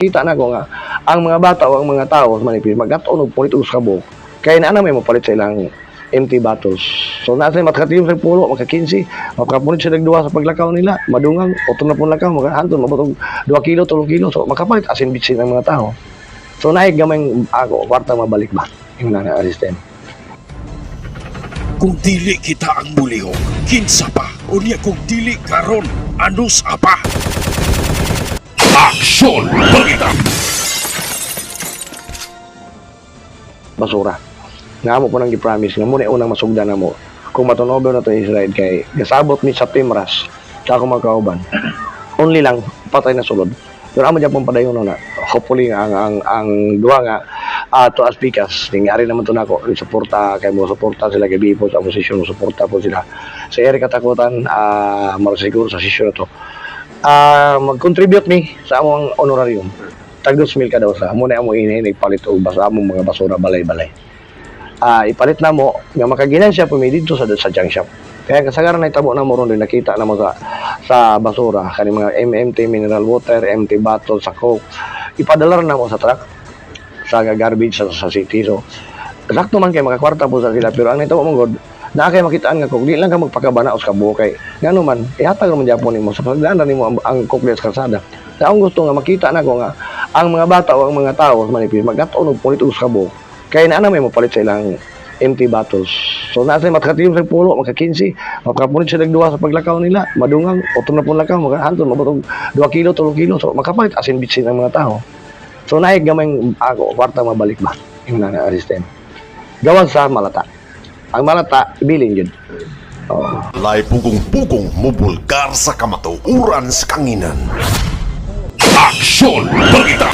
Kita na ko nga ang mga bata o ang mga tao sa manipis magkat-on og pulit og sabok kay naa na may mopalit sa ilang empty bottles. So naa sa makatiyom sa pulo, maka 15, makapunit sila duha sa paglakaw nila, madungang otro na pong lakaw, makahanton mabot og 2 kilo, 3 kilo. So makapalit asin bitsin ang mga tao. So naay gamay ako kwarta mabalik ba. Yung na na system. Kung dili kita ang mulihok, kinsa pa? Unya kung dili karon, anus apa? Aksyon Balita! Basura. Nga amo po nang gi-promise nga muna unang masugdan na mo. Kung matunobo na to Israel kay gasabot mi sa Timras sa ako magkauban. Only lang patay na sulod. Pero amo gyapon padayon na. Hopefully nga ang duha nga ato as pikas ning ari naman to nako suporta kay mo suporta sila kay Bipo sa opposition, mo suporta po sila sa area katakutan, siguro sa session na to mag-contribute mi sa among honorarium tag 2,000 kada usa mo na amo ini palit og basa among mga basura balay-balay, ipalit na mo nga makaginansya po mi didto sa junk shop. Kaya kasagaran na itabo na mo ron din nakita na mo sa basura kani mga MMT mineral water, empty bottle sa Coke, ipadala na mo sa truck sa garbage sa city. So sakto man kay makakwarta po sa sila, pero ang nitabo mo god na kay makitaan nga Coke, di lang ka magpakabana sa kabuok kay ngano man ihatag man gyapon nimo sa pagdaan nimo ang Coke sa kalsada. Sa akong gusto nga makita na ko nga ang mga bata o ang mga tao sa manipis magkat-on og pulit og sabok kay naa na may mopalit sa ilang empty bottles. So naa sa makatiyom sa pulo, maka 15, makapunit sila duha sa paglakaw nila, madungang otro na pong lakaw, makahanton mabot og 2 kilo, 3 kilo. So makapalit asin bitsin ang mga tao. So naay gamay ako kwarta mabalik ba. Yung na na system. Gawan sa malata. Ang malata bilin gyud. Oo. Lay pugong-pugong mubulgar sa kamatuoran sa kanginan. Aksyon Balita!